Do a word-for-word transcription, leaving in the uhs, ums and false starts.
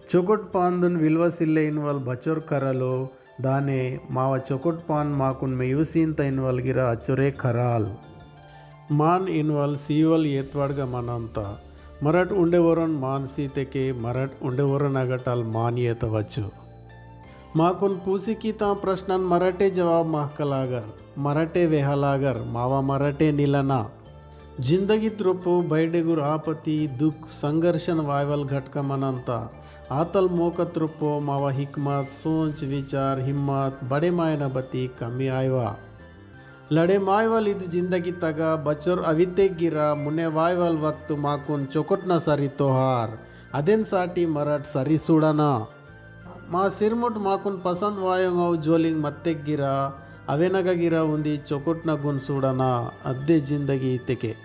चोकोट पांदुन विलवा सिल्ले इनवल बचोर करलो, दाने मावा चोकोट पान माकुन मेयुसीन ता इनवल गिरा अचोरे खराल। मान इनवल सीवल येत्वाड़गा मनंता। मरट उंडे वरन मान सीतेके मरट उंडे वरन अगटाल मान येतवच्चु। माकुन पूसी कीता प्रश्नन मरटे जवाब महकलागर, मरटे वेहलागर, मावा मरटे निलना। जिंदगी त्रुपो बैडेगुर आपती, दुख, संघर्षन वायवल घटका मनंता। आतल मोक त्रुपो मावा हिकमत, सोच, विचार, हिम्मत, बड़े मायना बती कमी आयवा। लड़े मायवल इद जिंदगी तगा बचोर अविते गिरा मुने वायवल वक्त माकुन चोकोटना सरी तोहार। अदेन साटी मरट सरी सुड़ना। मा सिरमुट माकुन पसंद वायोंग अव जोलिंग मत्तेक गिरा, अवेनगा गिरा उंदी चोकोटना गुन सुड़ना, अद्दे जिंदगी इतेके।